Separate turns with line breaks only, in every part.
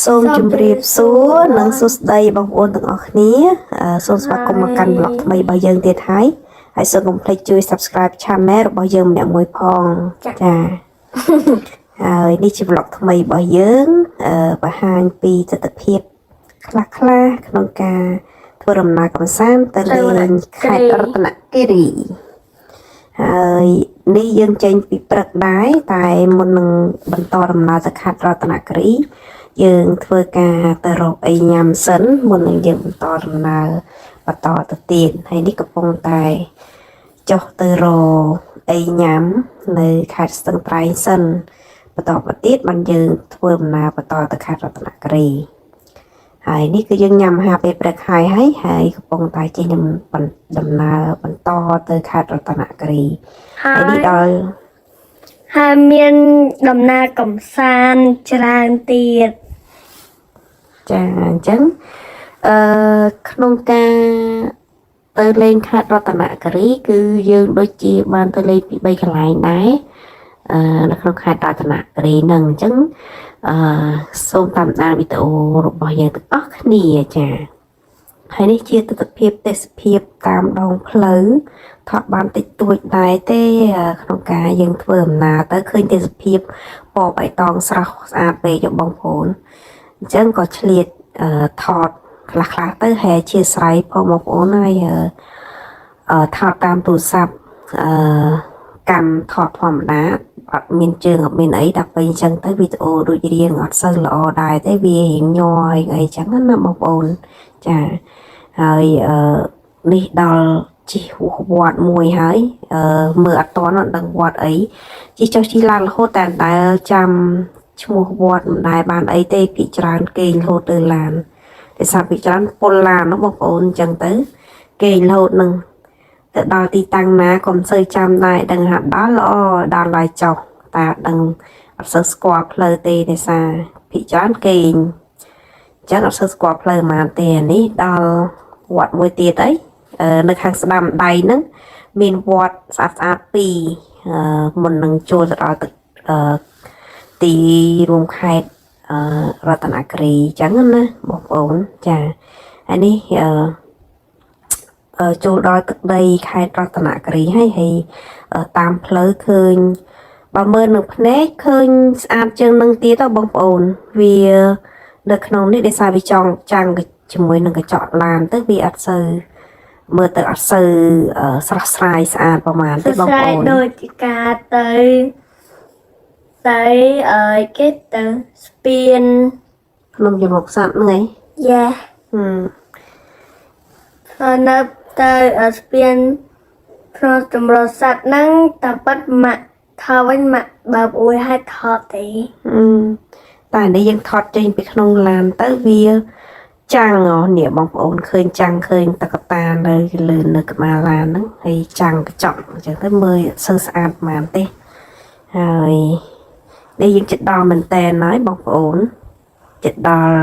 សូមជម្រាបសួរនិងសួស្តីបងប្អូនទាំងអស់គ្នាសូមស្វាគមន៍មកកាន់ vlog ថ្មីរបស់យើងទៀតហើយហើយសូមកុំភ្លេចជួយ Subscribe Channel របស់យើងម្នាក់មួយផងចាហើយនេះជា vlog ថ្មីរបស់យើងបង្ហាញពីទស្សនភាពខ្លះៗក្នុងការធ្វើដំណើរកម្សាន្តទៅលេងខេត្តរតនគិរីហើយនេះយើងចេញពីព្រឹកដែរតែមុននឹងបន្តដំណើរទៅខេត្តរតនគិរី យើងធ្វើការទៅរកអីញ៉ាំសិនមុននឹងយើងបន្តដំណើរបន្តទៅទៀតហើយនេះកំពុងតែចុះទៅរកអីញ៉ាំនៅខេត្តស្ទឹងត្រែងសិនបន្តមកទៀតបានយើងធ្វើដំណើរបន្តទៅខេត្តរតនគិរីហើយនេះគឺយើងញ៉ាំអាហារពេលព្រឹកហើយហើយហើយកំពុងតែជិះនឹងដំណើរបន្តទៅខេត្តរតនគិរី
ហើ
ហើយនេះ
យ
ដល់
ហើយមានដំណើរកំសាន្តច្រើនទៀត
ចាអញ្ចឹងអឺក្នុងការទៅលេងខេត្តរតនគិរី គឺយើងដូចជាបានទៅលេងពី3កន្លែងដែរនៅក្នុងខេត្តរតនគិរីហ្នឹងអញ្ចឹងអឺសូមតាមដានវីដេអូរបស់យើងទាំងអស់គ្នាចាហើយនេះជាទស្សនភាពទេសភាពតាមដងផ្លូវថតបានតិចតួចដែរទេក្នុងការយើងធ្វើដំណើរទៅឃើញទេសភាពពណ៌បៃតងស្រស់ស្អាតពេកបងប្អូន អញ្ចឹងក៏ឆ្លៀតថតខ្លះៗទៅហែជាស្រ័យផងបងប្អូនហើយថតតាមទូរស័ព្ទអឺកាន់ថតធម្មតាអត់មានជើងអត់មានអីដល់ពេលអញ្ចឹងទៅវីដេអូដូចរៀងអត់សូវល្អដែរទេវារៀងញ័រអីអីចឹងណាបងប្អូនចាហើយនេះដល់ជិះវត្តមួយហើយមើលអត់តន់អត់ដឹងវត្តអីជិះចុះជិះឡើងរហូតតែមិនដែលចាំ ឈ្មោះវត្តមិនដែលបានអីទេពីច្រើនគេងរហូតទៅឡានតែសារពីច្រើនពលឡាននោះបងប្អូនអញ្ចឹងទៅគេងរហូតនឹងទៅដល់ទីតាំងណាក៏មិនសូវចាំដែរដឹងថាដល់ល្អដល់ឡើយចុះតែអត់ដឹងអត់សូវស្គាល់ផ្លូវទេដោយសារពីច្រើនគេងអញ្ចឹងអត់សូវស្គាល់ផ្លូវហ្មងទេអានេះដល់វត្តមួយទៀតអីនៅខាងស្ដាំដៃហ្នឹងមានវត្តស្អាតស្អាតពីរមុននឹងចូលទៅដល់ទឹកអឺ ទីរួមខេត្តរតនគិរីអញ្ចឹងណាបងប្អូនចាហើយនេះចូលដល់ទឹកដីខេត្តរតនគិរីហើយហើយតាមផ្លូវឃើញបើមើលនឹងភ្នែកឃើញស្អាតជាងនឹងទៀតហ៎បងប្អូនវានៅក្នុងនេះដោយសារវាចង់ចាំងជាមួយនឹងកញ្ចក់ឡានទៅវាអត់សូវមើលទៅអត់សូវស្រស់ស្រាយស្អាតប្រហែល
ស
ទេ
រសើរ
បងប្អូន
ដូចជាការទៅទៅអើយគេទៅស្ពាន
ភ្នំជម្រកសត្វហ្នឹងឯង
យ៉ា
ហឹម
ហើយនៅទៅស្ពានព្រោះចម្រោះសត្វហ្នឹងតែប៉ាត់ម៉ាក់ថតវិញម៉ាក់បើអួយឲ្យថតទេ
អឺតែនេះយើងថតចេញពីក្នុងឡានទៅវាចាំងហ៎នេះបងប្អូនឃើញចាំងឃើញតកតានៅលើនៅក្បាលឡានហ្នឹងហើយចាំងកញ្ចក់អញ្ចឹងទៅមើលអត់សូវស្អាតប៉ុន្មានទេហើយនេះយើងជិតដល់មែនតែនហើយបងប្អូនជិតដល់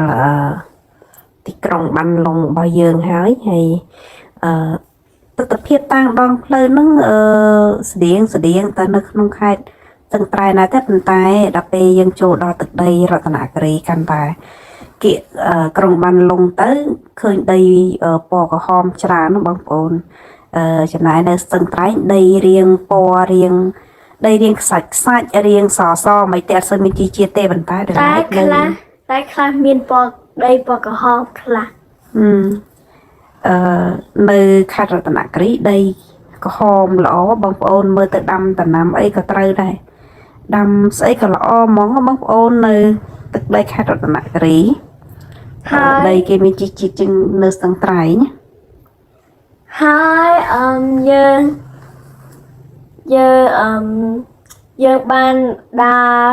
ទីក្រុងបានលុងរបស់យើងហើយហើយអឺទស្សនភាពតាមដងផ្លូវហ្នឹងស្តៀងស្តៀងតែនៅក្នុងខេត្ត ស្ទឹងត្រែងដែរទេប៉ុន្តែដល់ពេលយើងចូលដល់ទឹកដីរតនគិរីកាន់តែគៀកក្រុងបានលុងទៅឃើញដីពណ៌ក្រហមច្រើនណាបងប្អូនចំណែកនៅស្ទឹងត្រែងដីរៀងពណ៌រៀងដីរៀងខ្សាច់ខ្សាច់រៀងសសមិនទេអត់សូវមានជីជាតិទេប៉ុន្តែដល់
តែ
ឡែកនៅ
ខ្លះតែខ្លះមានពណ៌ដីពណ៌ក្រហមខ្លះ
ហឹមអឺនៅខេត្តរតនគិរីដីក្រហមល្អបងប្អូនមើលទៅដាំដំណាំអីក៏ត្រូវដែរដាំស្អីក៏ល្អហ្មងបងប្អូននៅទឹកដីខេត្តរតនគិរី
ហើយ
ដីគេមានជីជាតិជាងនៅស្ទឹងត្រែងណា
ហើយអឹមយើងយើងអឹមយើងបានដើរ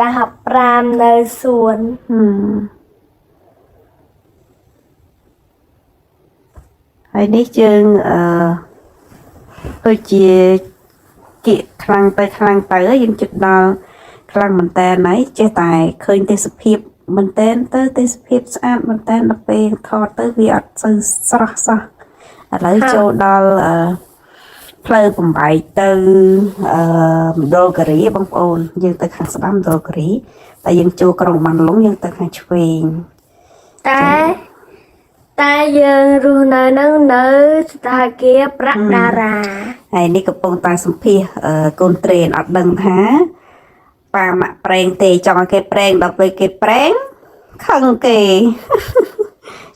ដើរហាត់ប្រាណនៅសួន
ហឹមហើយនេះជើងដូចជាគៀកខ្លាំងទៅខ្លាំងទៅហើយយើងជិតដល់ខ្លាំងមែនតើហើយចេះតែឃើញទេសភាពមែនតើទៅទេសភាពស្អាតមែនតើដល់ពេលថតទៅវាអត់សូវស្រស់សោះឥឡូវចូលដល់ផ្លូវបំបែកទៅមណ្ឌលគិរីបងប្អូនយើងទៅខាងស្ដាំមណ្ឌលគិរី តែយើងចូលក្រុងបានលុងយើងទៅខាងឆ្វេង
តែតែយើងរស់នៅហ្នឹងនៅស្ថាគារប្រាក់តារា
ហើយនេះកំពុងតែសម្ភាសកូនត្រេនអត់ដឹងថាប៉ាម៉ាក់ប្រេងទេចង់ឲ្យគេប្រេងដល់ពេលគេប្រេងខឹងគេ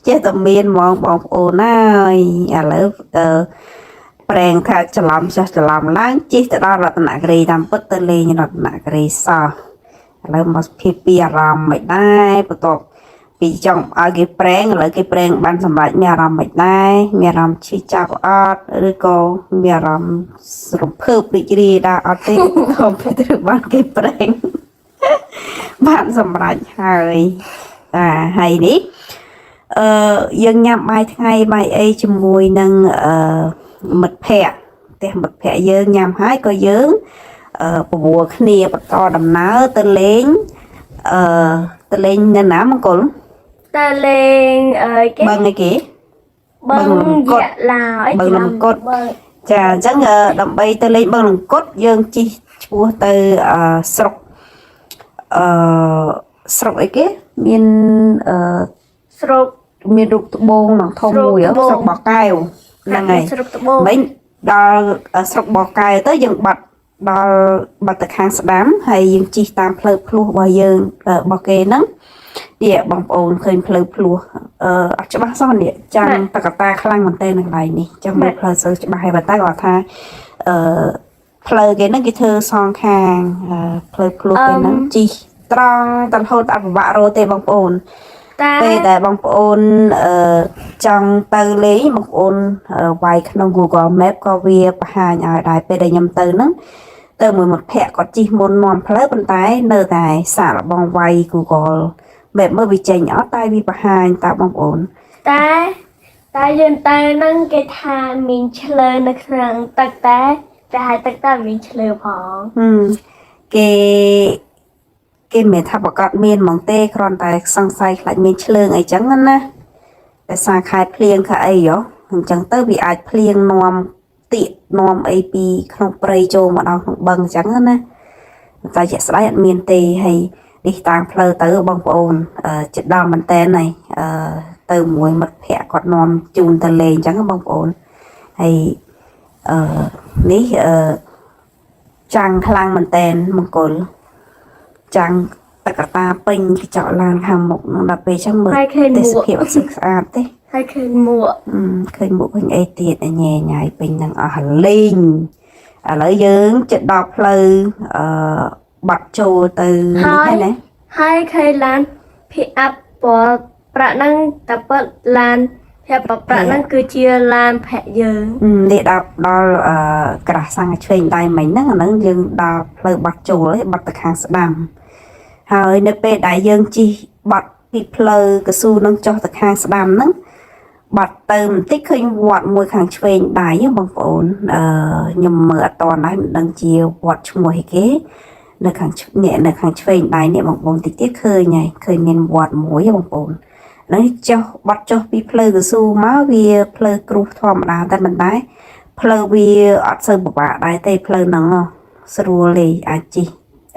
ចេះតែមានហ្មងបងប្អូនហើយឥឡូវអឺប្រេងថាច្រឡំចុះច្រឡំឡើងជិះទៅដល់រតនគិរីតាមពិតទៅលេងរតនគិរីសោះឥឡូវមកភាពពីអារម្មណ៍មិនដែរបន្ទាប់ពីចង់ឲ្យគេប្រេងឥឡូវគេប្រេងបានសម្រេចមានអារម្មណ៍មិនដែរមានអារម្មណ៍ឈឺចាប់អត់ឬក៏មានអារម្មណ៍រំភើបរីករាយដែរអត់ទេ ក៏ពេលត្រូវបានគេប្រេង បានសម្រេចហើយតាហើយនេះ អឺយើងញ៉ាំបាយថ្ងៃបាយអីជាមួយនឹងអឺមិត្តភ័ក្តិផ្ទះមិត្តភ័ក្តិយើងញ៉ាំហើយក៏យើងបបួលគ្នាបន្តដំណើរទៅលេងអឺទៅលេងនៅណាមង្គល
តែលេងអីគេ
បឹងអីគេ
បឹង
បឹងលំកុដ
យៈឡាវអី
បឹងលំកុដ
បឹង
ចាអញ្ចឹងដើម្បីទៅលេងបឹងលង្គតយើងជិះឆ្ពោះទៅស្រុកអឺស្រុកអីគេមានអឺ
ស្រុក
មានរូបត្បូងនឹងធំមួយហ៎ស្រុកបោះកែវហ្នឹងហើយ
ស្រុកត្បូង
មិញដល់ស្រុកបោះកែវទៅយើងបាត់ដល់បាត់ទៅខាងស្ដាំហើយយើងជិះតាមផ្លូវភ្លោះរបស់យើងរបស់គេហ្នឹងនេះបងប្អូនឃើញផ្លូវភ្លោះអត់ច្បាស់សោះនេះចាំងតកតាខ្លាំងមែនទែននៅកន្លែងនេះចាំមើលផ្លូវសូវច្បាស់ហើយប៉ុន្តែគាត់ថាអឺផ្លូវគេហ្នឹងគេធ្វើសងខាងផ្លូវភ្លោះគេហ្នឹងជិះត្រង់ទៅរហូតអត់ពិបាករត់ទេបងប្អូន
តែ
ពេលដែលបងប្អូនអឺចង់ទៅលេងបងប្អូនវាយក្នុង Google Map ក៏វាបង្ហាញឲ្យដែរពេលដែលខ្ញុំទៅហ្នឹងទៅមួយមិត្តភ័ក្តិគាត់ជិះមុននាំផ្លូវប៉ុន្តែនៅតែសាកល្បងវាយ Google Map មើលវាចេញអត់តែវាបង្ហាញតើបងប្អូន
តែតែយើងទៅហ្នឹងគេថាមានឆ្លើនៅក្នុងទឹកតែតែហើយទឹកតែមានឆ្លើផង
ហឹមគេគេមិនមែនថាប្រកាសមានហ្មងទេគ្រាន់តែសង្ស័យខ្លាចមានឆ្លើងអីចឹងណាតែសារខែភ្លៀងខែអីហ៎អញ្ចឹងទៅវាអាចភ្លៀងនាំទៀកនាំអីពីក្នុងព្រៃចូលមកដល់ក្នុងបឹងអញ្ចឹងណាតែជាក់ស្ដែងអត់មានទេហើយនេះតាមផ្លូវទៅបងប្អូនចិត្តដល់មែនតើហើយអឺទៅមួយមិត្តភ័ក្តិគាត់នាំជូនទៅលេងអញ្ចឹងបងប្អូនហើយអឺនេះអឺចាំងខ្លាំងមែនតែនមង្គលចាំងតកតាពេញកញ្ចក់ឡានខាងមុខនោះដល់ពេលអញ្ចឹងមើល
ហើយឃើញ
ទេស
មួក
ភាពអត់សូវស្អាតទេ
ហើយឃើញមួក
ឃើញមុខឃើញអីទៀតញ៉ែញ៉ៃពេញនឹងអស់លេងឥឡូវយើងចិត្តដល់ផ្លូវអឺបាត់ចូលទៅនេះហើយណា
ហើយឃើញឡាន pick up ពណ៌ប្រាក់ហ្នឹងតែពិតឡានភ័ក្រប្រាក់ហ្នឹងគឺជាឡានភ័ក្រយើង
នេះដល់ដល់អឺក្រាស់សាំងឆ្វេងដៃមិញហ្នឹងអាហ្នឹងយើងដល់ផ្លូវបាត់ចូលហើយបាត់ទៅខាងស្ដាំហើយនៅពេលដែលយើងជិះបាត់ពីផ្លូវកស៊ូនឹងចុះទៅខាងស្ដាំហ្នឹងបាត់ទៅបន្តិចឃើញវត្តមួយខាងឆ្វេងដៃហ្នឹងបងប្អូនអឺខ្ញុំមើលអត់តដែរមិនដឹងជាវត្តឈ្មោះអីគេនៅខាងឆ្នេះនៅខាងឆ្វេងដៃនេះបងប្អូនតិចទៀតឃើញហើយឃើញមានវត្តមួយហ៎បងប្អូនហ្នឹងចុះបាត់ចុះពីផ្លូវកស៊ូមកវាផ្លូវគ្រួសធម្មតាតែមិនដែរផ្លូវវាអត់សូវពិបាកដែរទេផ្លូវហ្នឹងហ៎ស្រួលទេអាចជិះ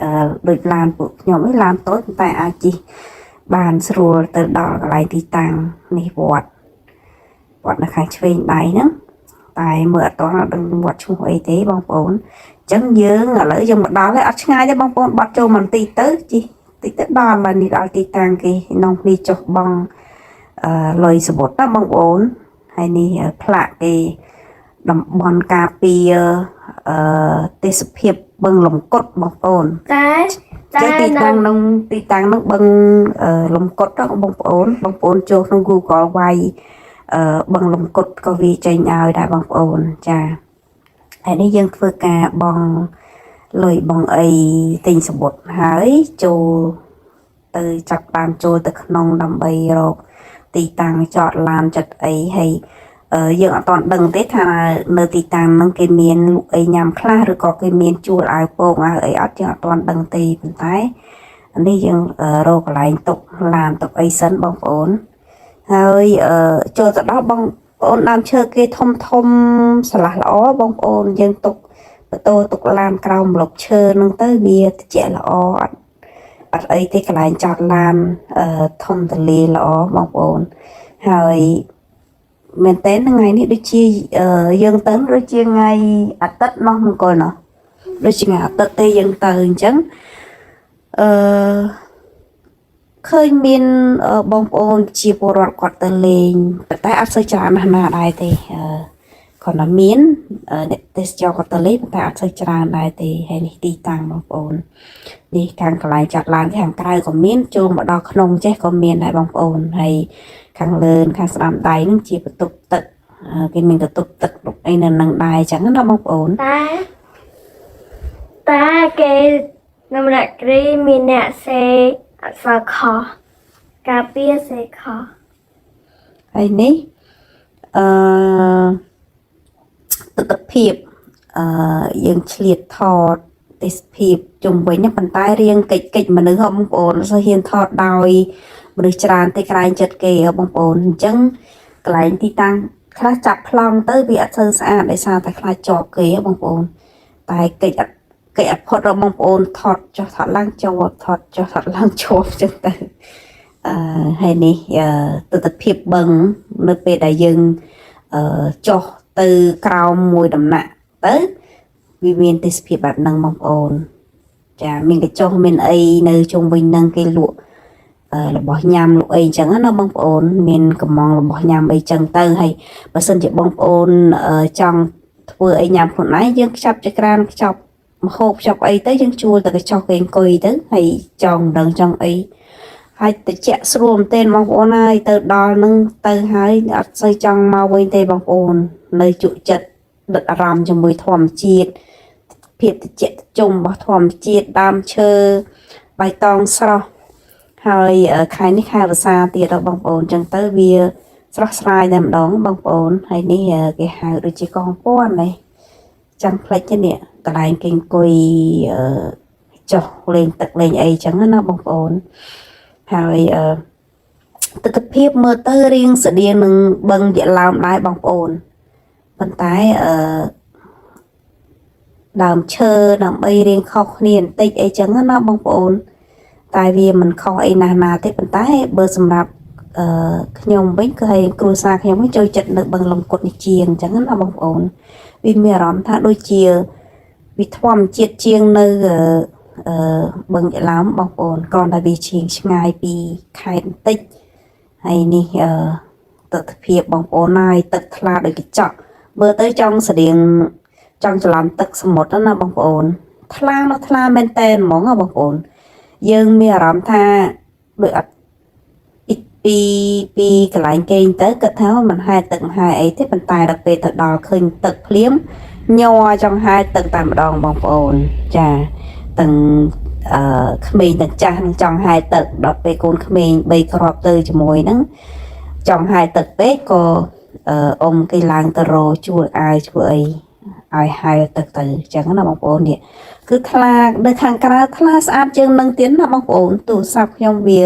អឺដូចឡានពួកខ្ញុំឯងឡានតូចប៉ុន្តែអាចជិះបានស្រួលទៅដល់កន្លែងទីតាំងនេះវត្តវត្តនៅខាងឆ្វេងដៃហ្នឹងតែមើលអត់ទាន់អត់ដឹងវត្តឈ្មោះអីទេបងប្អូនអញ្ចឹងយើងឥឡូវយើងមកដល់ហើយអត់ឆ្ងាយទេបងប្អូនបាត់ចូលមកបន្តិចទៅជិះតិចទៅដល់ហើយនេះដល់ទីតាំងគេនំគ្នាចុះបងអឺលុយសបុតណាបងប្អូនហើយនេះផ្លាកគេតំបន់ការពារអឺទេសភាពបឹងលំកុដបងប្អូន
តែតែ
ចឹងទី
នៅ
តាំងក្នុងទីតាំងហ្នឹងបឹងលំកុដហ្នឹងបងប្អូនបងប្អូនចូលក្នុង Google វាយបឹងលំកុដក៏វាចេញឲ្យដែរបងប្អូនចាហើយនេះយើងធ្វើការបង់លុយបង់អីទិញសំបុត្រហើយចូលទៅចាប់តាមចូលទៅក្នុងដើម្បីរកទីតាំងចតឡានចិត្តអីហើយយើងអត់ទាន់ដឹងទេថានៅទីតាំងហ្នឹងគេមានលក់អីញ៉ាំខ្លះឬក៏គេមានជួលអាវពោងអាវអីអត់យើងអត់ទាន់ដឹងទេប៉ុន្តែនេះយើងរកកន្លែងទុកឡានទុកអីសិនបងប្អូនហើយចូលទៅដល់បងប្អូនដើមឈើគេធំធំស្រឡះល្អបងប្អូនយើងទុកបន្ទោទុកឡានក្រោមម្លប់ឈើហ្នឹងទៅវាត្រជាក់ល្អអត់ អត់អីទេកន្លែងចតឡានធំទលាយល្អបងប្អូនហើយមែនតើថ្ងៃនេះដូចជាយើងទៅដូចជាថ្ងៃអាទិត្យណោះមង្គលណោះដូចជាថ្ងៃអាទិត្យទេយើងទៅអញ្ចឹងអឺឃើញមានបងប្អូនជាពលរដ្ឋគាត់ទៅលេងប៉ុន្តែអត់សូវច្រើនណាស់ណាដែរទេគ្រាន់តែមានអ្នកទេសចរគាត់ទៅលេងប៉ុន្តែអត់សូវច្រើនដែរទេហើយនេះទីតាំងបងប្អូននេះខាងកន្លែងចាត់ឡានខាងក្រៅក៏មានចូលមកដល់ក្នុងចេះក៏មានដែរបងប្អូនហើយខាងលើខាងស្ដាំដៃហ្នឹងជាបន្ទប់ទឹកគេមានបន្ទប់ទឹកអីនៅនឹងដែរអញ្ចឹងណាបងប្អូន
តែតែគេនៅមរៈគ្រីមានអ្នកសេអក្សរខការពារសេខ
ហើយនេះអឺទស្សនភាពយើងឆ្លៀតថតទេសភាពជុំវិញហ្នឹងប៉ុន្តែរៀងកិច្ចកិច្ចមនុស្សហ៎បងប្អូនអត់សូវហ៊ានថតដោយមនុស្សច្រើនទេក្រែងចិត្តគេហ៎បងប្អូនអញ្ចឹងកន្លែងទីតាំងខ្លះចាប់ប្លង់ទៅវាអត់សូវស្អាតដោយសារតែខ្លាចជាប់គេហ៎បងប្អូនតែកិច្ចអត់កិច្ចអត់ផុតរបស់បងប្អូនថតចុះថតឡើងជាប់ថតចុះថតឡើងជាប់អញ្ចឹងទៅហើយនេះទស្សនភាពបឹងនៅពេលដែលយើងចុះទៅក្រោមមួយដំណាក់ទៅវាមានទេសភាពបែបហ្នឹងបងប្អូនចាមានកញ្ចុះមានអីនៅជុំវិញហ្នឹងគេលក់របស់ញ៉ាំលក់អីចឹងណាបងប្អូនមានកំងរបស់ញ៉ាំអីចឹងទៅហើយបើសិនជាបងប្អូនចង់ធ្វើអីញ៉ាំខ្លួនឯងយើងខ្ចប់ចក្រានខ្ចប់ម្ហូបខ្ចប់អីទៅយើងជួលតែកញ្ចុះគេអង្គុយទៅហើយចង់មិនដឹងចង់អីហើយតិចស្រួលមែនទែនបងប្អូនហើយទៅដល់នឹងទៅហើយអត់សូវចង់មកវិញទេបងប្អូននៅជក់ចិត្តដិតអារម្មណ៍ជាមួយធម្មជាតិភាពតិចជុំរបស់ធម្មជាតិដើមឈើបៃតងស្រស់ហើយខែនេះខែវស្សាទៀតដល់បងប្អូនអញ្ចឹងទៅវាស្រស់ស្រាយតែម្ដងបងប្អូនហើយនេះគេហៅដូចជាកងពាន់នេះចាំផ្លេចទេនេះកន្លែងគេអង្គុយចុះលេងទឹកលេងអីអញ្ចឹងណាបងប្អូនហើយអឺទស្សនភាពមើលទៅរៀងស្តៀងនឹងបឹងយៈឡោមដែរបងប្អូនប៉ុន្តែអឺដើមឈើដើម្បីរៀងខុសគ្នាបន្តិចអីចឹងណាបងប្អូនតែវាមិនខុសអីណាស់ណាទេប៉ុន្តែបើសម្រាប់អឺខ្ញុំវិញគឺឲ្យគ្រួសារខ្ញុំវិញចូលចិត្តនៅបឹងលំគុតនេះជាងអញ្ចឹងណាបងប្អូនវាមានអារម្មណ៍ថាដូចជាវាធម្មជាតិជាងនៅអឺបឹងយៈឡោមបងប្អូនគ្រាន់តែវាជាងឆ្ងាយពីខេត្តបន្តិចហើយនេះទស្សនភាពបងប្អូនហើយទឹកថ្លាដូចកញ្ចក់មើលទៅចង់ស្តៀងចង់ច្រឡំទឹកសមុទ្រណាបងប្អូនថ្លានោះថ្លាមែនតែនហ្មងណាបងប្អូនយើងមានអារម្មណ៍ថាដូចអត់ពីពីកន្លែងគេងទៅគិតថាមិនហែទឹកហែអីទេប៉ុន្តែដល់ពេលទៅដល់ឃើញទឹកភ្លាមញ័រចង់ហែទឹកតែម្ដងបងប្អូនចាទាំងក្មេងទាំងចាស់នឹងចង់ហែទឹកដល់ពេលកូនក្មេង3គ្រាប់ទៅជាមួយហ្នឹងចង់ហែទឹកពេកក៏អ៊ំគេឡើងទៅរជួលអាវជួលអីឲ្យហែទឹកទៅអញ្ចឹងណាបងប្អូននេះគឺថ្លានៅខាងក្រៅថ្លាស្អាតជាងនឹងទៀតណាបងប្អូនទូរស័ព្ទខ្ញុំវា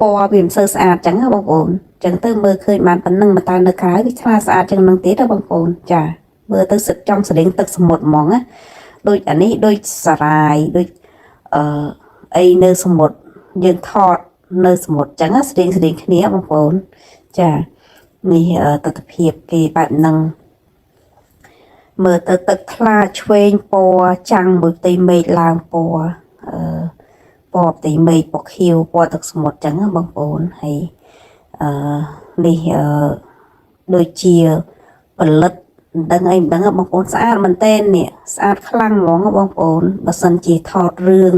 ពណ៌វាមិនសូវស្អាតអញ្ចឹងណាបងប្អូនអញ្ចឹងទៅមើលឃើញបានប៉ុណ្ណឹងតែនៅក្រៅវាថ្លាស្អាតជាងនឹងទៀតណាបងប្អូនចាមើលទៅសិតចង់ស្លេងទឹកសមុទ្រហ្មងណាដូចអានេះដូចសារាយដូចអឺអីនៅសមុទ្រយើងថតនៅសមុទ្រអញ្ចឹងណាស្តៀងស្តៀងគ្នាបងប្អូនចានេះទស្សនភាពគេបែបហ្នឹងមើលទៅទឹកថ្លាឆ្វេងពណ៌ចាំងមួយផ្ទៃមេឃឡើងពណ៌អឺពណ៌ផ្ទៃមេឃពណ៌ខៀវពណ៌ទឹកសមុទ្រអញ្ចឹងណាបងប្អូនហើយអឺនេះដូចជាផលិតមិនដឹងអីមិនដឹងបងប្អូនស្អាតមែនទែននេះស្អាតខ្លាំងហ្មងបងប្អូនបើសិនជាថតរឿង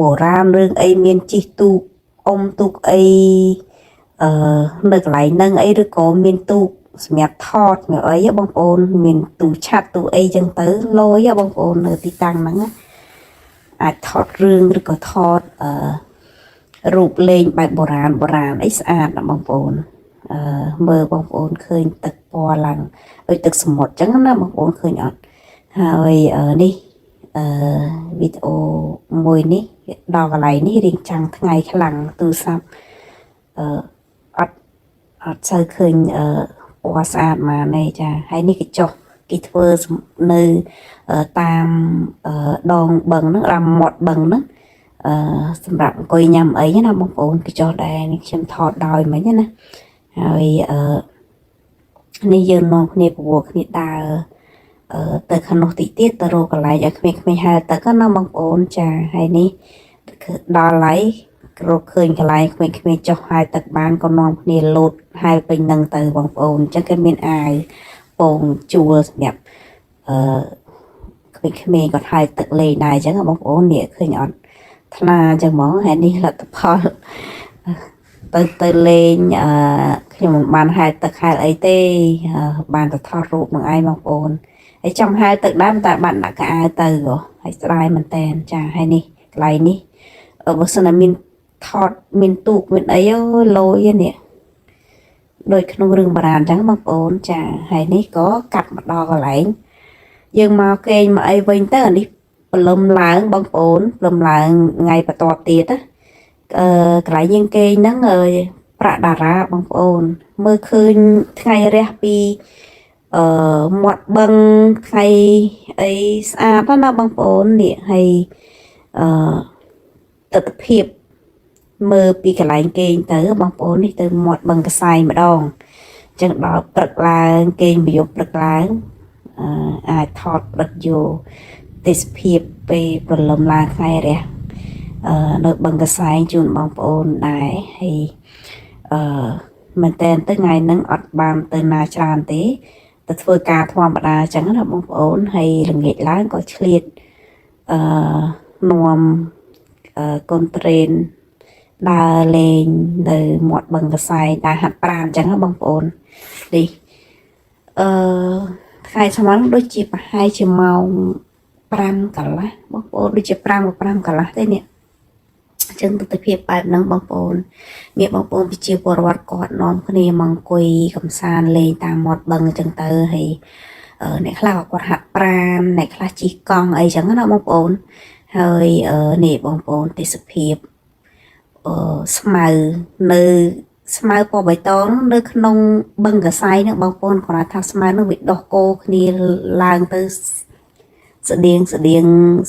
បុរាណរឿងអីមានជិះទូកអុំទូកអីនៅកន្លែងហ្នឹងអីឬក៏មានទូកសម្រាប់ថតសម្រាប់អីបងប្អូនមានទូឆាត់ទូអីចឹងទៅលយបងប្អូននៅទីតាំងហ្នឹងអាចថតរឿងឬក៏ថតរូបលេងបែបបុរាណបុរាណអីស្អាតណាបងប្អូនមើលបងប្អូនឃើញទឹកពណ៌ឡើងដូចទឹកសមុទ្រចឹងណាបងប្អូនឃើញអត់ហើយនេះវីដេអូមួយនេះដល់កន្លែងនេះរៀងចាំងថ្ងៃខ្លាំងទូរស័ព្ទអឺអត់អត់សូវឃើញពណ៌ស្អាតមកទេចាហើយនេះកញ្ចុះគេធ្វើនៅតាមដងបឹងហ្នឹងតាមមាត់បឹងហ្នឹង អឺសម្រាប់អង្គុយញ៉ាំអីណាបងប្អូនគេចុះដែរនេះខ្ញុំថតដោយមិញណាហើយអឺនេះយើងនាំគ្នាពវល់គ្នាដើរអឺទៅខាងនោះតិចទៀតទៅរកកន្លែងឲ្យក្មេងៗហែលទឹកណាបងប្អូនចាហើយនេះគឺដល់ហើយរកឃើញកន្លែងក្មេងៗចុះហែលទឹកបានក៏នាំគ្នាលោតហែលពេញនឹងទៅបងប្អូនអញ្ចឹងគេមានអាវពងជួលសម្រាប់អឺក្មេងៗគាត់ហែលទឹកលេងដែរអញ្ចឹងបងប្អូននេះឃើញអត់ថ្លាអញ្ចឹងហ្មងហើយនេះលទ្ធផល ទៅលេងអឺខ្ញុំមិនបានហែលទឹកហែលអីទេអឺបានតែថតរូបនឹងឯងបងប្អូនហើយចង់ហែលទឹកដែរតែបានដាក់កៅអៅទៅហ៎ហើយស្ដាយមែនតែនចាហើយនេះកន្លែងនេះអឺបើសិនណាមានថតមានទូកមានអីអូយលយនេះដូចក្នុងរឿងបុរាណអញ្ចឹងបងប្អូនចាហើយនេះក៏កាត់មកដល់កន្លែងយើងមកគេងមកអីវិញទៅអានេះព្រលឹមឡើងបងប្អូនព្រលឹមឡើងថ្ងៃបន្ទាប់ទៀតណា អឺកន្លែងយើងគេងហ្នឹងអើយប្រាក់តារាបងប្អូន មើលឃើញថ្ងៃរះពីអឺមាត់បឹងថ្ងៃអីស្អាតណាស់ណាបងប្អូននេះហើយអឺទស្សនភាពមើលពីកន្លែងគេងទៅបងប្អូននេះទៅមាត់បឹងកសែងម្ដងអញ្ចឹងដល់ព្រឹកឡើងគេងប្រយប់ព្រឹកឡើងអឺអាចថតផ្ដិតយកទេសភាពពេលព្រលឹមឡើងថ្ងៃរះ អឺនៅបឹងកសែងជូនបងប្អូនដែរហើយអឺមែនតើទៅថ្ងៃហ្នឹងអត់បានទៅណាច្រើនទេទៅធ្វើការធម្មតាអញ្ចឹងណាបងប្អូនហើយល្ងាចឡើងក៏ឆ្លៀតអឺនាំអឺកូនត្រេនដើរលេងនៅមាត់បឹងកសែងដើរហាត់ប្រាណអញ្ចឹងណាបងប្អូននេះអឺថ្ងៃស្មានដូចជាប្រហែលជាម៉ោង5កន្លះបងប្អូនដូចជា5 5កន្លះទេនេះ អញ្ចឹងទស្សនភាពបែបហ្នឹងបងប្អូនមានបងប្អូនប្រជាពលរដ្ឋគាត់នាំគ្នាមកអង្គុយកំសាន្តលេងតាមមាត់បឹងអញ្ចឹងទៅហើយអឺអ្នកខ្លះក៏គាត់ហាត់ប្រាណអ្នកខ្លះជិះកង់អីចឹងណាបងប្អូនហើយអឺនេះបងប្អូនទេសភាពអឺស្មៅនៅស្មៅពណ៌បៃតងនៅក្នុងបឹងកសៃហ្នឹងបងប្អូនគ្រាន់តែថាស្មៅហ្នឹងវាដោះគោគ្នាឡើងទៅស្តៀងស្តៀង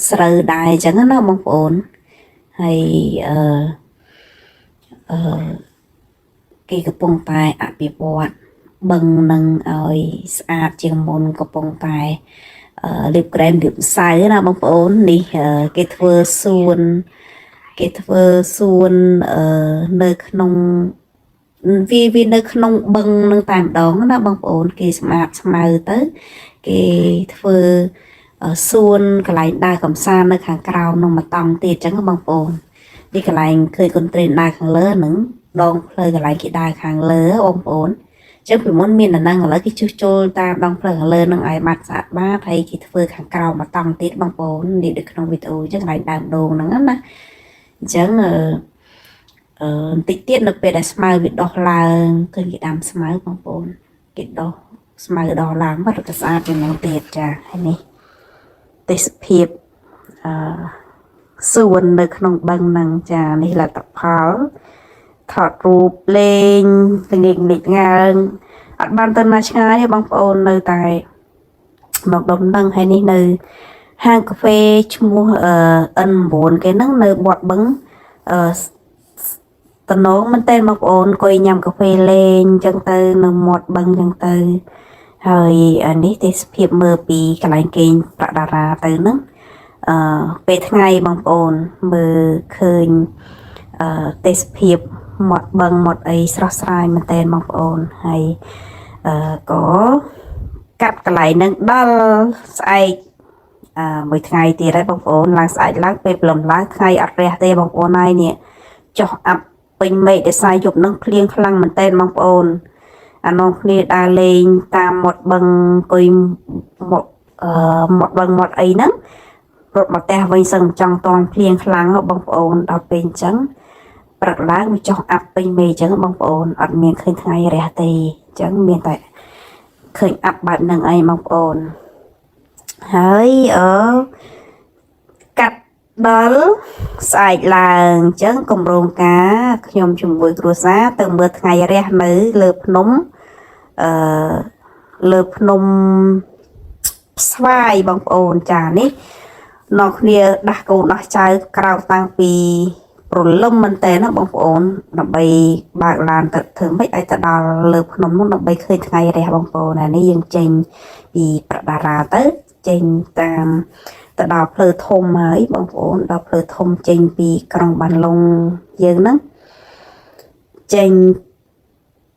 ស្រូវដែរអញ្ចឹងណាបងប្អូនហើយអឺ អឺគេកំពុងតែអភិវឌ្ឍបឹងនឹងឲ្យស្អាតជាងមុនកំពុងតែអឺលាបក្រែមលាបម្សៅណាបងប្អូននេះអឺគេធ្វើសួនគេធ្វើសួនអឺនៅក្នុងវាវានៅក្នុងបឹងនឹងតែម្ដងណាបងប្អូនគេសម្អាតស្មៅទៅគេធ្វើអឺសួនកន្លែងដើរកំសាន្តនៅខាងក្រោមនោះមកតង់ទៀតអញ្ចឹងណាបងប្អូន នេះកន្លែងឃើញកុនត្រេនដើរខាងលើហ្នឹងដងផ្លូវកន្លែងគេដើរខាងលើបងប្អូនអញ្ចឹងពីមុនមានតែហ្នឹងឥឡូវគេជួសជុលតាមដងផ្លូវខាងលើហ្នឹងឲ្យបាត់ស្អាតបាតហើយគេធ្វើខាងក្រោមមកតង់ទៀតបងប្អូននេះដូចក្នុងវីដេអូអញ្ចឹងកន្លែងដើមដូងហ្នឹងណាអញ្ចឹងអឺអឺបន្តិចទៀតនៅពេលដែលស្មៅវាដុះឡើងឃើញគេដាំស្មៅបងប្អូនគេដុះស្មៅដុះឡើងមករត់ទៅស្អាតជាងហ្នឹងទៀតចាហើយនេះទេសភាពអឺ សួននៅក្នុងបឹងហ្នឹងចានេះលទ្ធផលថតរូបលេងល្ងាចល្ងាចងើងអត់បានទៅណាឆ្ងាយទេបងប្អូននៅតែមកដុំហ្នឹងហើយនេះនៅហាងកាហ្វេឈ្មោះអឺ N9 គេហ្នឹងនៅបត់បឹងអឺតំណងមែនតើបងប្អូនអង្គុយញ៉ាំកាហ្វេលេងអញ្ចឹងទៅនៅមាត់បឹងអញ្ចឹងទៅហើយអានេះទេសភាពមើលពីកន្លែងគេងប្រាក់តារាទៅហ្នឹង អឺពេលថ្ងៃបងប្អូនមើលឃើញអឺទេសភាពមាត់បឹងមាត់អីស្រស់ស្រាយមែនតើបងប្អូនហើយអឺក៏កាត់កន្លែងហ្នឹងដល់ស្អែកអឺមួយថ្ងៃទៀតហើយបងប្អូនឡើងស្អែកឡើងពេលព្រលឹមឡើងថ្ងៃអត់រះទេបងប្អូនហើយនេះចុះអាប់ពេញមេឃដោយសារយប់ហ្នឹងភ្លៀងខ្លាំងមែនតើបងប្អូនអានងគ្នាដើរលេងតាមមាត់បឹងអង្គុយមាត់អឺមាត់បឹងមាត់អីហ្នឹង រត់មកផ្ទះវិញសឹងចង់តងភ្លៀងខ្លាំងហ៎បងប្អូនដល់ពេលអញ្ចឹងព្រឹកឡើងវាចុះអាប់ពេញមេឃអញ្ចឹងបងប្អូនអត់មានឃើញថ្ងៃរះទេអញ្ចឹងមានតែឃើញអាប់បែបហ្នឹងឯងបងប្អូនហើយអឺកាត់ដល់ស្អែកឡើងអញ្ចឹងកម្រងការខ្ញុំជាមួយគ្រួសារទៅមើលថ្ងៃរះនៅលើភ្នំអឺលើភ្នំស្វាយបងប្អូនចានេះ នាំគ្នាដាស់កូនដោះចៅក្រោកតាំងពីព្រលឹមមែនតើណាបងប្អូនដើម្បីបើកឡានទៅធ្វើម៉េចឲ្យទៅដល់លើភ្នំនោះដើម្បីឃើញថ្ងៃរះបងប្អូនអានេះយើងចេញពីប្រដារាទៅចេញតាមទៅដល់ផ្លូវធំហើយបងប្អូនដល់ផ្លូវធំចេញពីក្រុងបានលុងយើងហ្នឹងចេញ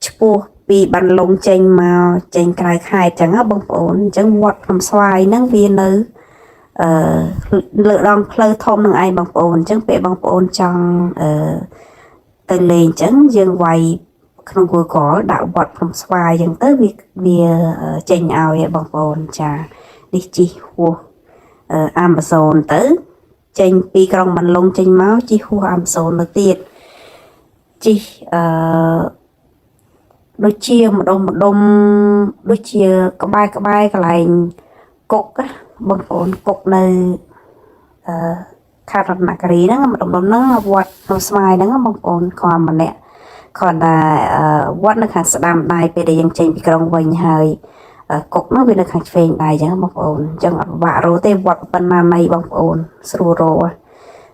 ឆ្ពោះពីបានលុងចេញមកចេញក្រៅខេត្តចឹងណាបងប្អូនអញ្ចឹងវត្តភ្នំស្វាយហ្នឹងវានៅ អឺលើដងផ្លូវធំនឹងឯងបងប្អូនអញ្ចឹងពេលបងប្អូនចង់អឺទៅលេងអញ្ចឹងយើងវាយក្នុង Google ដាក់វត្តភ្នំស្វាយអញ្ចឹងទៅវាវាចេញឲ្យឯងបងប្អូនចានេះជិះហួសអឺ Amazon ទៅចេញពីក្រុងបានលុងចេញមកជិះហួស Amazon ទៅទៀតជិះអឺដូចជាម្ដុំម្ដុំដូចជាក្បែរក្បែរកន្លែងគុកណាបងប្អូនគុកនៅអឺខេត្តរតនគិរីហ្នឹងម្ដុំម្ដុំហ្នឹងវត្តភ្នំស្វាយហ្នឹងបងប្អូនគ្រាន់ម្នាក់គ្រាន់តែអឺវត្តនៅខាងស្ដាំដៃពេលដែលយើងចេញពីក្រុងវិញហើយអឺគុកហ្នឹងវានៅខាងឆ្វេងដៃអញ្ចឹងបងប្អូនអញ្ចឹងអត់ពិបាករកទេវត្តប៉ុណ្ណាណីបងប្អូនស្រួលរក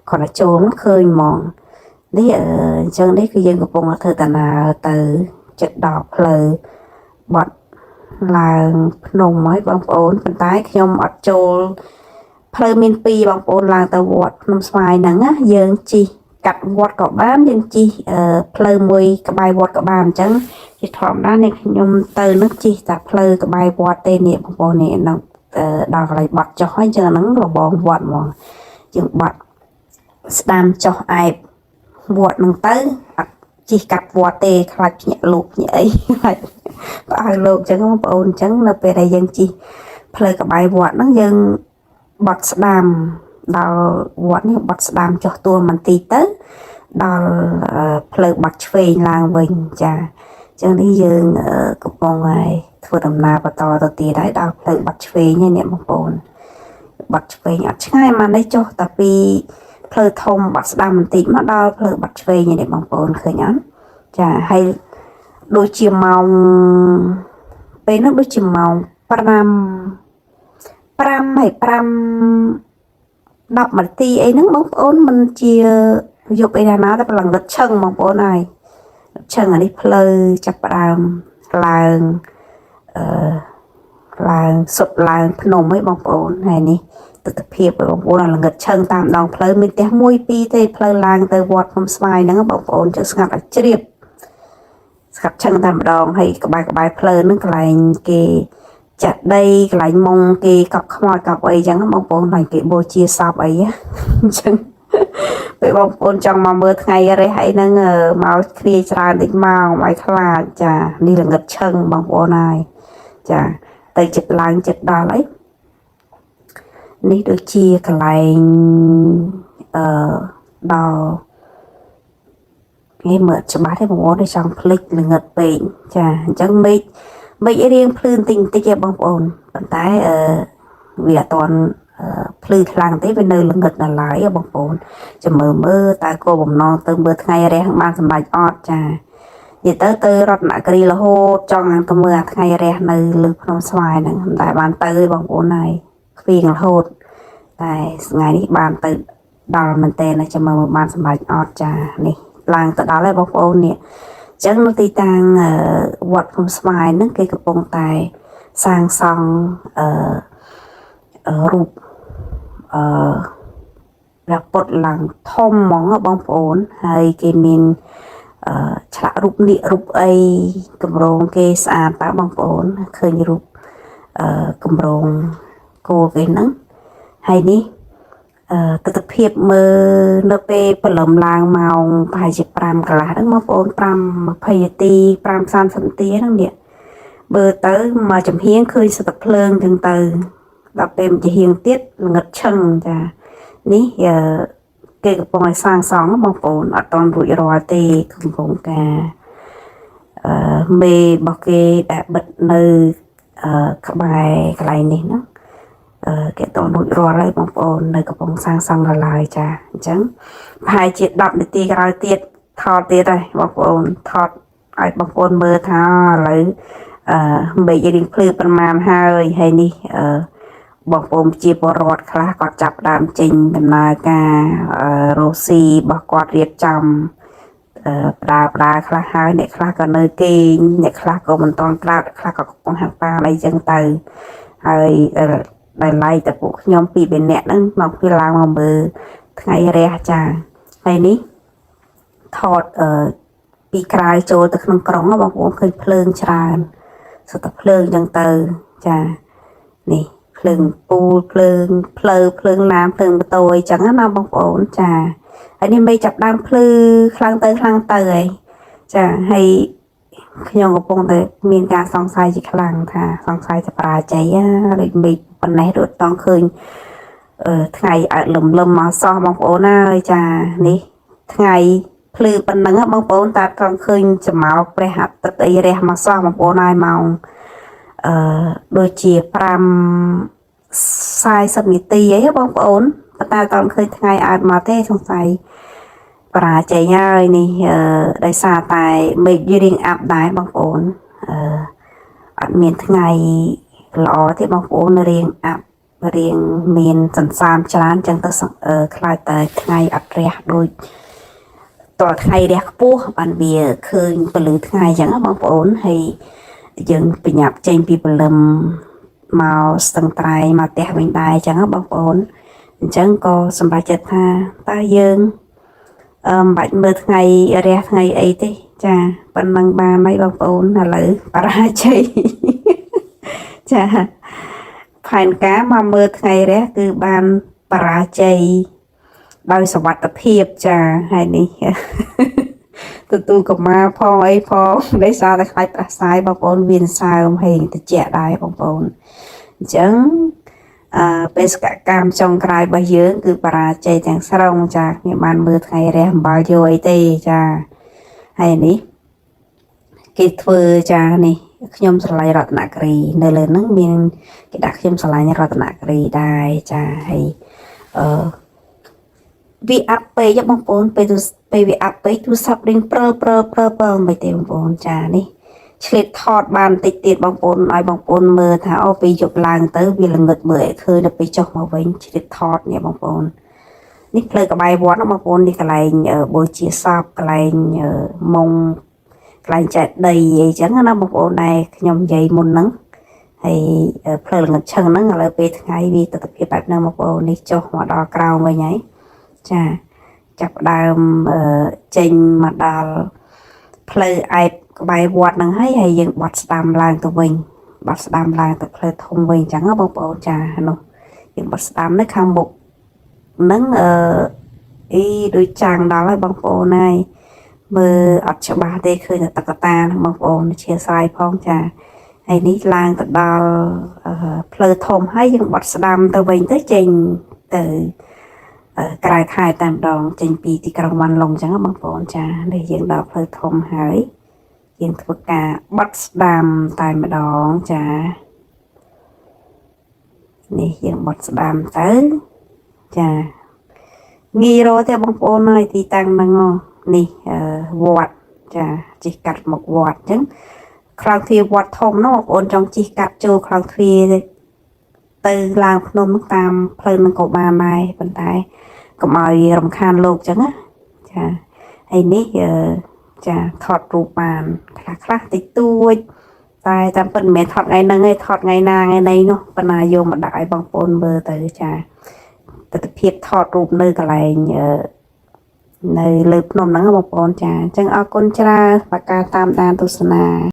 គ្រាន់តែចូលមកឃើញហ្មងនេះអឺអញ្ចឹងនេះគឺយើងកំពុងតែធ្វើដំណើរទៅចិត្តដល់ផ្លូវបត់ឡើងភ្នំហើយបងប្អូនប៉ុន្តែខ្ញុំអត់ចូលផ្លូវមានពីរបងប្អូនឡើងទៅវត្តភ្នំស្វាយហ្នឹងណាយើងជិះកាត់វត្តក៏បានយើងជិះអឺផ្លូវមួយក្បែរវត្តក៏បានអញ្ចឹងជាធម្មតានេះខ្ញុំទៅនឹងជិះតែផ្លូវក្បែរវត្តទេនេះបងប្អូននេះហ្នឹងអឺដល់កន្លែងបត់ចុះហើយអញ្ចឹងហ្នឹងរបងវត្តហ្មងយើងបត់ស្ដាំចុះអែបវត្តហ្នឹងទៅអត់ជិះកាត់វត្តទេខ្លាចភ្ញាក់លោកភ្ញាក់អីខ្លាចផ្អើលលោកអញ្ចឹងបងប្អូនអញ្ចឹងនៅពេលដែលយើងជិះផ្លូវក្បែរវត្តហ្នឹងយើងបត់ស្ដាំដល់វត្តនេះបត់ស្ដាំចុះទួលបន្តិចទៅដល់អឺផ្លូវបត់ឆ្វេងឡើងវិញចាអញ្ចឹងនេះយើងអឺកំពុងហើយធ្វើដំណើរបន្តទៅទៀតហើយដល់ផ្លូវបត់ឆ្វេងហើយអ្នកបងប្អូនបត់ឆ្វេងអត់ឆ្ងាយមកនេះចុះតែពីផ្លូវធំបត់ស្ដាំបន្តិចមកដល់ផ្លូវបត់ឆ្វេងនេះបងប្អូនឃើញអត់ចាហើយដូចជាម៉ោងពេលនោះដូចជាម៉ោង5 5ហើយ5 10នាទីអីហ្នឹងបងប្អូនមិនជាយប់អីណាណាតែប្រឡងលិតឆឹងបងប្អូនហើយឆឹងអានេះផ្លូវចាប់ផ្ដើមឡើងអឺឡើងសុទ្ធឡើងភ្នំអីបងប្អូនហើយនេះទស្សនភាពបងប្អូនអាល្ងិតឆឹងតាមដងផ្លូវមានផ្ទះមួយពីរទេផ្លូវឡើងទៅវត្តភ្នំស្វាយហ្នឹងបងប្អូនជិះស្ងាត់ឲ្យជ្រាបស្ងាត់ឆឹងតែម្ដងហើយក្បែរក្បែរផ្លូវហ្នឹងកន្លែងគេចាក់ដីកន្លែងមុងគេកប់ខ្មោចកប់អីចឹងបងប្អូនកន្លែងគេបូជាសពអីអញ្ចឹងពេលបងប្អូនចង់មកមើលថ្ងៃរះអីហ្នឹងមកគ្នាច្រើនតិចមកឲ្យខ្លាចចានេះល្ងិតឆឹងបងប្អូនហើយចាទៅចិត្តឡើងចិត្តដល់អីនេះដូចជាកន្លែងអឺដល់គេមើលច្បាស់ទេបងប្អូនចង់ភ្លេចល្ងិតពេកចាអញ្ចឹងមេឃមេឃរៀងភ្លឺបន្តិចបន្តិចឯងបងប្អូនប៉ុន្តែអឺវាអត់ទាន់ភ្លឺខ្លាំងទេវានៅល្ងិតដល់ឡើយបងប្អូនចាំមើលមើលតើគោលបំណងទៅមើលថ្ងៃរះបានសម្រេចអត់ចានិយាយទៅទៅរតនគិរីរហូតចង់ទៅមើលអាថ្ងៃរះនៅលើភ្នំស្វាយហ្នឹងតែបានទៅឯងបងប្អូនហើយខ្វៀងរហូតតែថ្ងៃនេះបានទៅដល់មែនតើចាំមើលមើលបានសម្រេចអត់ចានេះឡើងទៅដល់ហើយបងប្អូននេះអញ្ចឹងនៅទីតាំងវត្តភ្នំស្វាយហ្នឹងគេកំពុងតែសាងសង់អឺរូបអឺព្រះពុទ្ធឡើងធំហ្មងបងប្អូនហើយគេមានអឺឆ្លាក់រូបនាគរូបអីកម្រងគេស្អាតតើបងប្អូនឃើញរូបអឺកម្រងគោគេហ្នឹងហើយនេះអឺទស្សនភាពមើលនៅពេលព្រលឹមឡើងម៉ោងប្រហែលជា5កន្លះហ្នឹងបងប្អូន5 20នាទី5 30នាទីហ្នឹងនេះមើលទៅមកចំហៀងឃើញសិតតែភ្លើងចឹងទៅដល់ពេលចំហៀងទៀតល្ងិតឆឹងចានេះអឺគេកំពុងឲ្យសាងសង់បងប្អូនអត់តន់រួចរាល់ទេកំពុងការអឺមេរបស់គេដែលបិទនៅអឺក្បែរកន្លែងនេះហ្នឹងអឺគេតរួចរាល់ហើយបងប្អូននៅកំពុងសាងសង់ដល់ឡើយចាអញ្ចឹងប្រហែលជា10នាទីក្រោយទៀតថតទៀតហើយបងប្អូនថតឲ្យបងប្អូនមើលថាឥឡូវអឺមេឃរៀងភ្លឺប្រមាណហើយហើយនេះអឺ បងប្អូនជាពលរដ្ឋខ្លះគាត់ចាប់ផ្ដើមចេញដំណើរការរកស៊ីរបស់គាត់រៀបចំផ្ដើផ្ដើខ្លះហើយអ្នកខ្លះក៏នៅគេងអ្នកខ្លះក៏មិនទាន់ក្រោកអ្នកខ្លះក៏កំពុងហាត់ប្រាណអីចឹងទៅហើយដែលឡែកតែពួកខ្ញុំពីរបីនាក់ហ្នឹងមកពីឡើងមកមើលថ្ងៃរះចាហើយនេះថតពីក្រៅចូលទៅក្នុងក្រុងហ៎បងប្អូនឃើញភ្លើងច្រើនសុទ្ធតែភ្លើងចឹងទៅចានេះភ្លើងពូលភ្លើងផ្លូវភ្លើងឡានភ្លើងម៉ូតូអីចឹងណាបងប្អូនចាហើយនេះមេឃចាប់ដើមភ្លឺខ្លាំងទៅខ្លាំងទៅហើយចាហើយខ្ញុំកំពុងតែមានការសង្ស័យជាខ្លាំងថាសង្ស័យតែបរាជ័យណាដូចមេឃប៉ុណ្ណេះរត់តង់ឃើញថ្ងៃអើលំលឹមមកសោះបងប្អូនហើយចានេះថ្ងៃភ្លឺប៉ុណ្ណឹងបងប្អូនតាត្រង់ឃើញស្រមោលព្រះអាទិត្យអីរះមកសោះបងប្អូនហើយម៉ោងអឺដូចជា5:40នាទីអីបងប្អូនប៉ុន្តែតន់ឃើញថ្ងៃអើតមកទេសង្ស័យបរាជ័យហើយនេះដោយសារតែមេឃរៀងអាប់ដែរបងប្អូនអឺអត់មានថ្ងៃល្អទេបងប្អូនរៀងអាប់រៀងមានសន្សាមច្រើនចឹងទៅខ្លាចតែថ្ងៃអត់រះដូចតើថ្ងៃរះខ្ពស់បានវាឃើញពលឺថ្ងៃចឹងណាបងប្អូនហើយយើងបញ្ញាប់ចេញពីព្រលឹមមកស្ទឹងត្រែងមកផ្ទះវិញដែរចឹងណាបងប្អូនអញ្ចឹងក៏សម្រេចចិត្តថាតើយើងមិនបាច់មើលថ្ងៃរះថ្ងៃអីទេចាប៉ុណ្ណឹងបានហើយបងប្អូនឥឡូវបរាជ័យចាផែនការមកមើលថ្ងៃរះគឺបានបរាជ័យដោយសវត្ថភាពចាហើយនេះ ទទួលកម្មាផងអីផងដោយសារតែខ្លាចផ្ដាសាយបងប្អូនវាសើមហើយតិចដែរបងប្អូនអញ្ចឹងបេសកកម្មចុងក្រោយរបស់យើងគឺបរាជ័យទាំងស្រុងចាខ្ញុំបានមើលថ្ងៃរះអំបិលយកអីទេចាហើយនេះគេធ្វើចានេះខ្ញុំស្រឡាញ់រតនគិរីនៅលើហ្នឹងមានគេដាក់ខ្ញុំស្រឡាញ់រតនគិរីដែរចាហើយអឺវាអាប់ពេកបងប្អូនពេលពេលវាអាប់ពេកទូរស័ព្ទរៀងព្រើព្រើព្រើព្រើមិនទេបងប្អូនចានេះឆ្លៀតថតបានតិចទៀតបងប្អូនឲ្យបងប្អូនមើលថាអូពេលយប់ឡើងទៅវាល្ងឹតមើលឲ្យឃើញដល់ពេលចុះមកវិញឆ្លៀតថតនេះបងប្អូននេះផ្លូវក្បែរវត្តបងប្អូននេះកន្លែងបូជាសពកន្លែងមុងកន្លែងចែកដីអីចឹងណាបងប្អូនដែរខ្ញុំនិយាយមុនហ្នឹងហើយផ្លូវល្ងឹតឈឹងហ្នឹងឥឡូវពេលថ្ងៃវាទស្សនភាពបែបហ្នឹងបងប្អូននេះចុះមកដល់ក្រោមវិញហើយចាចាប់ដើមចេញមកដល់ផ្លូវអែបក្បែរវត្តហ្នឹងហើយហើយយើងបត់ស្ដាំឡើងទៅវិញបត់ស្ដាំឡើងទៅផ្លូវធំវិញអញ្ចឹងបងប្អូនចានោះយើងបត់ស្ដាំនៅខាងមុខហ្នឹងអីដូចចាំងដល់ហើយបងប្អូនហើយមើលអត់ច្បាស់ទេឃើញតែតុក្កតាហ្នឹងបងប្អូនអធិស្ឋានផងចាហើយនេះឡើងទៅដល់ផ្លូវធំហើយយើងបត់ស្ដាំទៅវិញទៅចេញទៅក្រៅខែតែម្ដងចេញពីទីក្រុងវ៉ាន់ឡុងអញ្ចឹងបងប្អូនចានេះយើងដល់ផ្លូវធំហើយយើងធ្វើការបត់ស្ដាំតែម្ដងចានេះយើងបត់ស្ដាំទៅចាងាយរកទេបងប្អូនហើយទីតាំងហ្នឹងនេះវត្តចាជិះកាត់មកវត្តអញ្ចឹងខ្លោងទ្វារវត្តធំនោះបងប្អូនចង់ជិះកាត់ចូលខ្លោងទ្វារទៅឡើងភ្នំតាមផ្លូវនឹងក៏បានដែរប៉ុន្តែកុំឲ្យរំខានលោកអញ្ចឹងណាចាហើយនេះចាថតរូបបានខ្លះខ្លះតិចតួចតែតាមពិតមិនមែនថតថ្ងៃហ្នឹងទេថតថ្ងៃណាថ្ងៃណីនោះប៉ុន្តែយកមកដាក់ឲ្យបងប្អូនមើលទៅចាទស្សនភាពថតរូបនៅកន្លែងនៅលើភ្នំហ្នឹងបងប្អូនចាអញ្ចឹងអរគុណច្រើនសម្រាប់ការតាមដានទស្សនា។